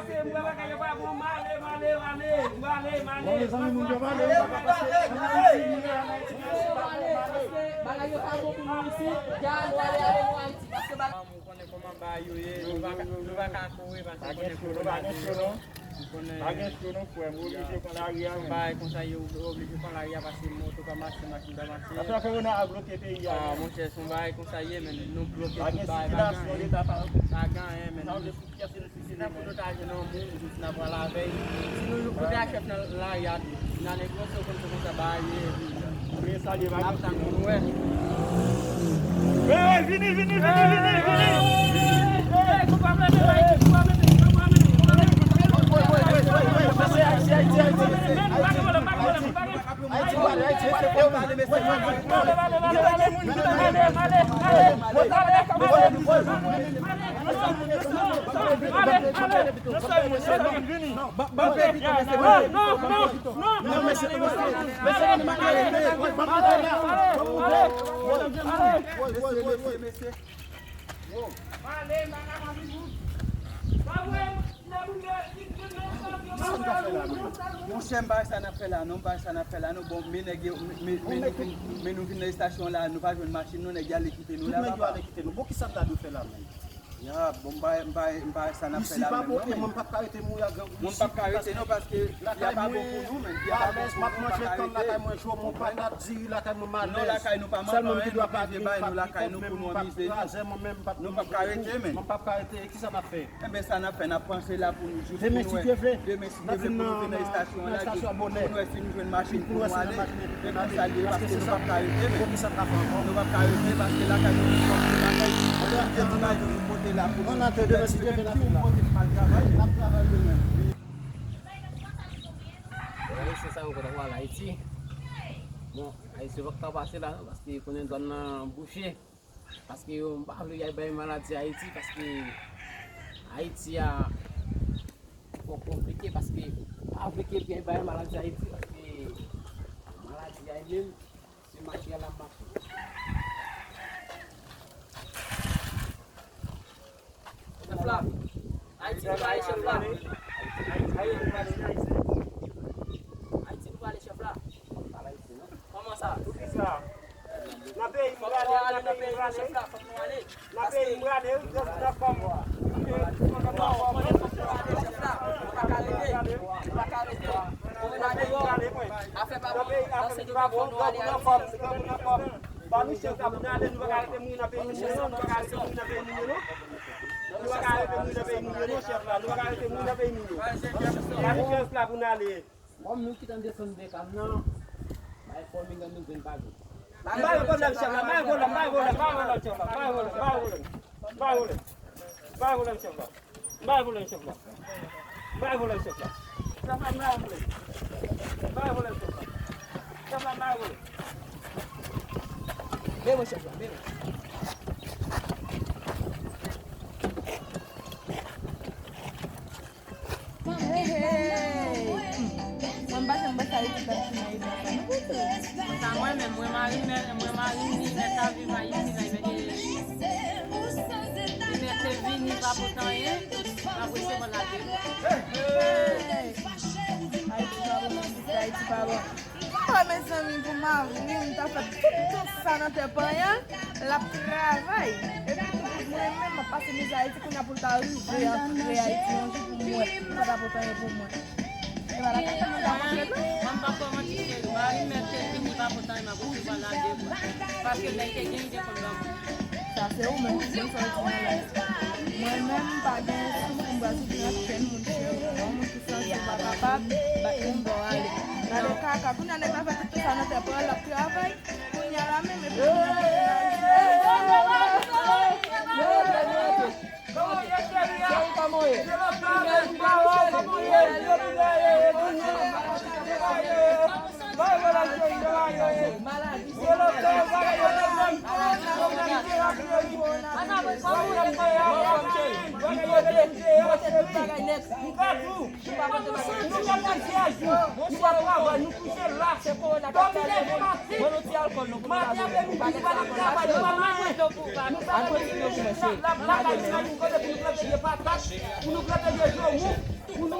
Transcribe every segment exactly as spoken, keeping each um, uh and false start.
Bon, mezanmi, moun yo male, yo pa ka pase. Bagay yo pa bon pou nou isi. Dja nou ale, ale nou Ayiti, paske bagay Ou konnen kòman bagay yo ye, nou pa ka, nou pa ka kore paske ou konnen kowonaviris la. Pa gen cho non, frè m, ou oblije pran lari a menm. Bagay konsa ye, ou oblije pran lari a paske moto pa mache, machin pa mache. Paske kowona a bloke peyi a. Ah, monchè, se yon bagay konsa ye, men nou bloke tout bagay, pa gen anyen. Pa gen anyen, men nou. Sa vle di tout pyès. Si se nan foto ta jwenn yon moun, nou di n ap pran lavèy. Si nou kote a chèf nan lari a tou, n a negosye, ou konn se konsa bagay ye, epi n ap tann pou nou wè. Hey, vini, vini, vini, vini, vini. Monchè, m pa wè sa n ap fè la non, m pa wè sa n ap fè la non. Bon, men nèg yo, men, men, men nou vin, men nou vin nan estasyon la, nou pa jwenn machin non, nèg yo ale kite nou la, papa. Tout nèg yo ale kite nou. Bon, kisa n ta dwe fè la menm? Ya, bon, m pa, m pa, m pa wè sa n ap fè la menm non, men. Mwen, m p ap ka rete mouri a grangou isi. Mwen, m p ap ka rete non, paske lakay mwen, alèz, m ap manje kann lakay mwen, jwonmon, patat, diri lakay mwen, m alèz. Non, lakay nou pa manke anyen, nou prive bay nou lakay nou pou nou anmize nou. Nou p ap ka rete, men. Mwen, m p ap ka rete, kisa n ap fè? Enben, sa n ap fè, n ap panse la pou nou jis pou nou wè. Demen, si Dye vle, pou nou vin nan estasyon an la, jis pou nou wè si nou jwenn machin pou nou ale. Men konsa l ye, paske nou p ap ka rete, men. Nou p ap ka rete, paske lakay nou, nou p ap ka rete, nou pote la pou nou. Demen, si Dye vle, n ap travay. N ap travay demen. Bon, Ayisyen sa yo konn al Ayiti. Bon, Ayisyen pa ka pase la, paske konnen zòn nan bouche. Paske yo pa vle y al bay maladi Ayiti, paske Ayiti a twò konplike, paske yo pa vle ke y al bay maladi Ayiti, paske maladi a li menm, se mache a l ap mache. Chèf la. Ayiti nou prale, chèf la. Ayiti nou prale, chèf la. Kòman sa? Nan peyi m prale, nan peyi m prale. Nan peyi m prale, wi, jèf nan fòm. Nan peyi m prale, mwen. Nan peyi, afè peyi pa bon, grangou nan fòm, grangou nan fòm. Ba nou chans la pou n ale, nou pa ka rete mouri nan peyi moun yo, nou pa ka rete mouri nan peyi moun yo, non. Nou pa ka rete mouri nan peyi moun yo, non, chèf la. Nou pa ka rete mouri nan peyi moun yo. Ba nou chans la pou n ale. Kòm nou ki t an desann de kam nan, bay fòm li nan nou vin pa vin. M pa gen pwoblèm, chèf la, m pa gen pwoblèm, m pa gen pwoblèm, m pa gen pwoblèm, chèf la, m pa gen pwoblèm, m pa gen pwoblèm, m pa gen pwoblèm, chèf la. M pa gen pwoblèm, chèf la. M pa gen pwoblèm, chèf la. Chèf la, m pa gen pwoblèm. M pa gen pwoblèm, chèf la. Chèf la, m pa gen pwoblèm. Men mwen, chèf la, men mwen. Hey, hey. Mwen pa janm panse Ayiti t ap fini Ayiti. Sa mwen menm, mwen mari mè, mwen mari ni mèt ap viv Ayiti nan Ayiti te vini pa pote anyen, apre se mwen lage. Ayiti pa bon, Ayiti pa bon. Oh, mezanmi, pou mari m, m ta fè tout tan sa nan tè panyan, l ap travay. Epi tou, mwen menm, m ap pase mizè Ayiti, kounye a pou l ta rive antre Ayiti yon jou pou m wè, m pa ta pote anyen pou mwen. E pa la kaka mwen ta pote non. Mwen m pa fè manti, se mari m te vini pa pote anyen, m ap resevwa lage, paske nèg te gen ide konn ban mwen. Sa se ou menm ki konn sa w di nan lè. Mwen menm, m pa gen souf pou m pral soufri ak kenn moun, cheri. Yon moun ki santi w pa kapab, bat yon bò ale. Gade kaka, kounye a nèg la fè tout sa nan tè panyan, l ap travay. Kounye a la menm, epi kounye a pou vin Ayiti. Kòman w ye, cheri a? Cheri, kòman w ye? Kòman w ye? Kòman w ye? Bay vòlè cheri, kòman yo ye? Maladi se yo. Li pote, li pote tout bagay nèt. Nou pa tou. Nou pa pote bagay. Nou pa pote bagay. Nou pa travay, nou kouche la. Se kowona k ap chaje nou. Ban nou ti alkòl nou pou nou lave men. Maten apremidi, nou pa nan travay, nou pa manje. Nou pa nan travay, nou pa nan travay, nou pa nan travay, nou kote pou nou plante de patat, pou nou plante de joumou.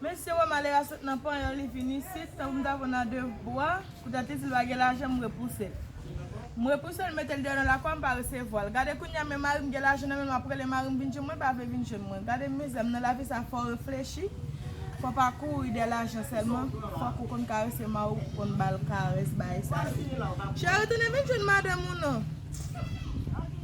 Mesye wè malera sot nan panyòl, li vin isit, tankou m ta pran nan de bra, poutèt li di l pa gen lajan, m repouse l. M repouse l, m mete l deyò nan lakwa, m pa resevwa l. Gade kounye a, men mari m gen lajan nan men l, m ap rele mari m vin jwenn mwen, pa vle vin jwenn mwen. Gade mizè m nan lavi sa, fò w reflechi, fò w pa kouri dèyè lajan sèlman, fòk ou konn karese mari w, ou konn ba l karès, bagay sa yo. Cheri, tounen vin jwenn madanm ou non.